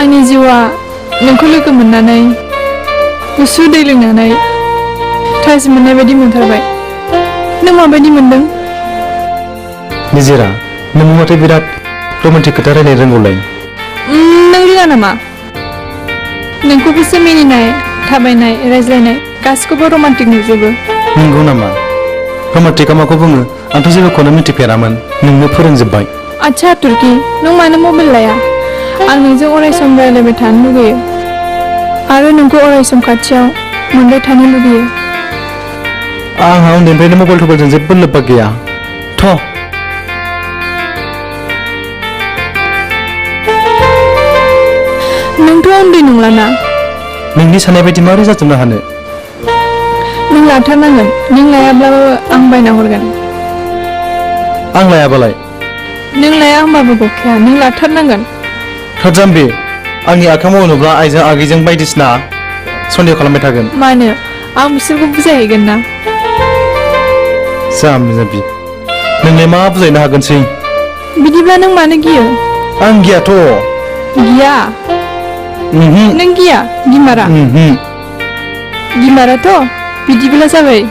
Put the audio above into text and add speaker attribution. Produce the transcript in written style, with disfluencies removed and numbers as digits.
Speaker 1: आंनि जिउआ नोंखौ लोगो मोननानै गुसु दै लोंनानै थाजिम मोननाय बायदि मोनथारबाय। नों माबायदि मोनदों?
Speaker 2: निजिरा नों माथो बिराद रमान्टिक खोथा रायलायनो रोंगौलाय।
Speaker 1: नों रोङा नामा? नोंखौबोसो मिनिनाय थाबायनाय रायज्लायनाय गासिखौबो रमान्टिक नुजोबो।
Speaker 2: नंगौ नामा? रमान्टिकआ माखौ बुङो? आंथ' जेबोखौनो मिथिफेरामोन, नोंनो फोरोंजोब्बाय।
Speaker 1: आच्छा तुर्की, नों मानो मबाइल लाया? आं नोंजों अरायसम रायलायबाय थानो लुगैयो आरो नोंखौ अरायसम खाथियाव मोनबाय थानो लुगैयो।
Speaker 2: आंहा उन्दैनिफ्रायनो मबाइल थबाइलजों जेबो लोब्बा गैया। थ'
Speaker 1: नोंथ' उन्दै नंलाना।
Speaker 2: नोंनि साननाय बायदि माबोरै जाजोबनो हानो?
Speaker 1: नों लाथारनांगोन। नों लायाब्लाबो आं बायना हरगोन।
Speaker 2: आं लायाबालाय?
Speaker 1: नों लाया होमबाबो गखाया, नों लाथारनांगोन।
Speaker 2: थोद जाम्बि, आंनि आखाइ मावो नुब्ला आइजों आगैजों बायदिसिना सन्देह खालामबाय थागोन।
Speaker 1: मानो? आं बिसोरखौ बुजायहैगोन ना।
Speaker 2: जाम्बि जाम्बि, नोंलाय मा बुजायनो हागोनसै?
Speaker 1: बिदिब्ला नों मानो गियो?
Speaker 2: आं गियाथ'।
Speaker 1: गिया? नों गिया? गिमारा? गिमाराथ'? बिदिब्ला जाबाय दे।